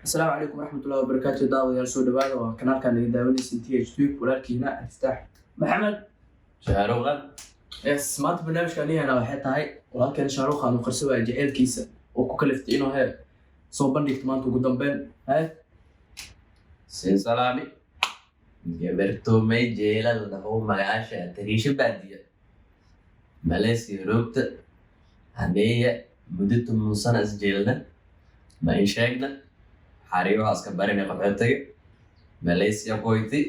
Asalaamu calaykum waraxmatullahi wabarakaatu. Daawadayaal, soo dhawaada. Waa kanaalkan naga daawanaysan TH Tube, walaalkiina Cabdifataax. Maxamed. Shaaruqan. Yes, maanta barnaamijka anigana waxay tahay walaalkeen Shaaruqan uu qarso waaya jaceylkiisa oo ku kaliftay inuu he soo bandhigto maanta ugu dambeyn he. Sin salaami. Gabartoomay jeela la dhaho, magaasha Tariisha Baadiya, Malaysia roogta haneeya muddo 10 sano isjeelna. Ma in sheegna xariir waxaa iska barinay qaxootiga Malaysia koyti.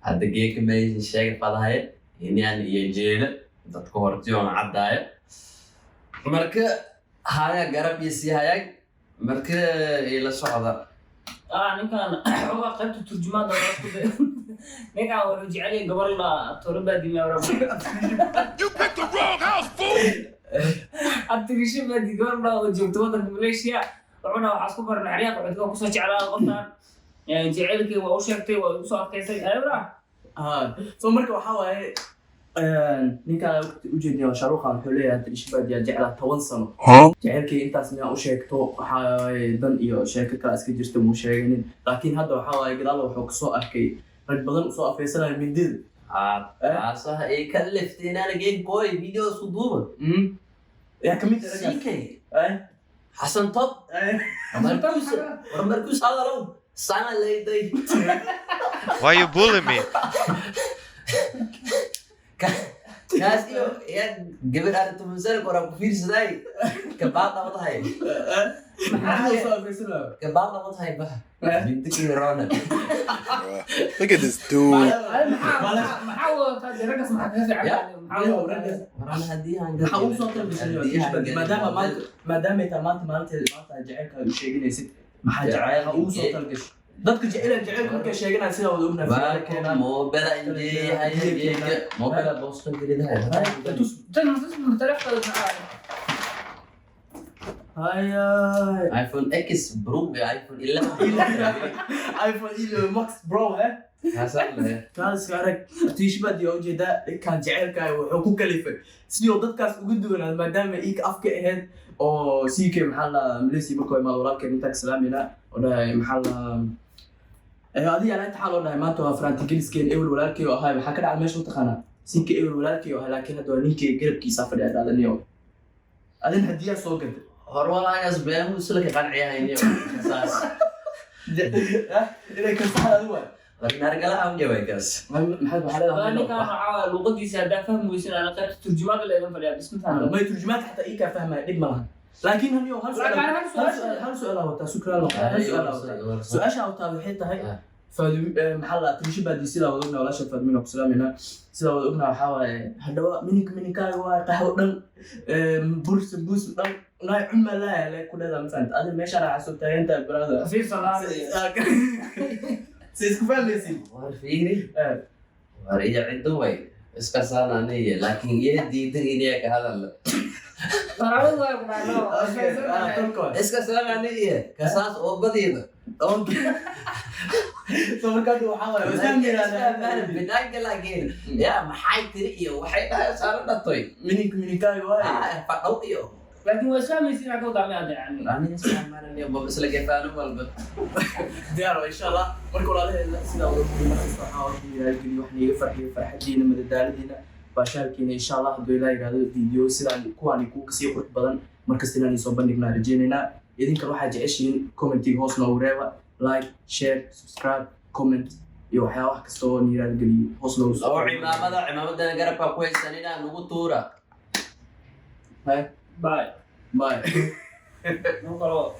Hadda geeka ma in sheega fadahaye inaan iyo jeela dadka hortiyoona caddaaya. Marka haya garab iyo sii hayaag marka ila socda. Ah, ninkan xogaa qaybta turjumaada waa isku day. Ninkan wuxuu jecel yahay gabar la toro baadi ma. You picked the wrong house, fool! Atirisho baadi, gabar la oo joogto wadanka Malaysia. Wuxuuna waxaa isku baran xeryaha qaxootiga, kusoo jeclaa qoftan. Jaceylkii waa u sheegtay, waa igu soo adkaysay ayra. So marka waxaa waaye ninkaan ujeednaya Shaaruqan wuxuu leeyahay Tariisha Baadiya jeclaa 10 sano. Jaceylkii intaas miyaa u sheegto? Waxaa waaye dan iyo sheeko kale iska jirta, muu sheeganin, laakiin hadda waxaa waaye gadaal wuxuu kasoo arkay rag badan usoo afeysanaya mindida. Taasaha ay ka liftay inaana geeg kooy video isku duuba. Yaa kamid ah raggaas? CK Xasan Top. Markuus war markuus hadalow sana layday. Why you bullying me? Kaas iyo ya gabar aan 10 sano kora ku fiirsaday kabaad wadahay. Maxaa usoo afeysanaya? Kabaad wadahay bah mindikii rona. Look at this dude. Maxaa wadataa dee? Raggaas maxaa kaga fiican? Maxaa maxaa? Warana haddii aan Maxaa ugu soo talgashay maadaama maanta, maadaama ay tahay maanta maalinteeda maanta aad jaceylkaaga u sheeganaysid? Maxaa jecel ha ugu soo talgashay? Dadka jecelan jaceylka markay sheeganayaan sidaa wada ognahay fiyaalo keenaan. Mobile injeehay, mobile Boston gelidahay. Tus. Tan taleefanka maxaa? Haya. iPhone X Pro iyo iPhone 11. iPhone 11 Max Pro he. Kaasaan leeyahay. Kaaska arag, tiishbaad yaa ujeedaa. Ninkaan jaceylkaaga wuxuu ku kalifay sidoo dadkaas uga duwanaad, maadaama iika afka ahayd oo CK maxaa la Malaysia markuu imaado walaalkeen intaa ka salaamina oo dhahay maxaa la adiga alaa taxaa loo dhahay maanta waa farantigeliskeen. Ewel walaalkay oo ahay, maxaa ka dhacay meesha mataqaanaa? CK ewel walaalkay oo ahay, laakiin hadda waa ninkay garabkiisa fadhiya. Dhadaniyo adin hadiyaa soo gaday. Hor walaagaas beenhu isla ka qanciyahayniyo saas. Inay ka saxda adi waay. Nargalaha u jaway kaas. Maxaad waxaa leedahay? Ninkan waxaa luqadiisa haddaa fahmi weysin, ana qaybta turjumaada la idan fadhiyaa bis ma. May turjumaad xataa ii kaa fahmaya, dhib ma lahan, laakiin haniyo hal su'aal. Laakiin hal su'aal. Hal su'aal aa wataa, sukran, hal su'aal aa wataa. Su-aasha aa wataa waxay tahay Faadumi maxaa la Trisha Baadi sidaa wada ognahay, walaasha Faadumina ku salaamayna, sidaa wada ognahay waxaa waaye hadhawa mininka mininkaaga waa qaxwo dhan, bur sambuus dhan naay cunma laa le ku leedahay. Mafahant adi meeshaan waxaa soo taagan tahay, brother. Xafiis salaam. Si isku fahmaysid. War fiiri, war iyo ciddo way iska saananiya, laakiin iyo diidan inay ka hadalno. Qaraabadu waa ku dhacdo. Tolka waay. Iska saananiya kasaas oo badiida. Okay. So marka hadda waxaa waaye waa isfahmaynaa. Binaanka laakiin ya maxay tiri iyo waxay dhahay saara dhatoy. Mininka mininkaaga waay. Fadhow iyo Laakiin waa isfahmaysin inaad ka wadaamay hadda yani. Aniga isfahmaananiya bab isla gefaano walba. Diyaar waa insha Allah. Marka walaalaheena sidaa wada kulli markasta waxaa wada yiraahdo wax niiga farxiyo, farxadiina, madadaaladiina, baashaalkiina. Insha Allah hadduu Ilaah yiraahdo video sidaan kuwaan kuwa kasii qurux badan markasta inaan soo bandhignaa rajaynaynaa. Idinkan waxaa jeceshihiin commentiga hoos noogu reeba, like, share, subscribe, comment iyo waxyaabaha kasta oo niiraad geliyo hoos noogu soo. Oo cimaamada, cimaamadana garabka ku haysanina nagu tuura. Bye. Bye. Bye. Noo kalo.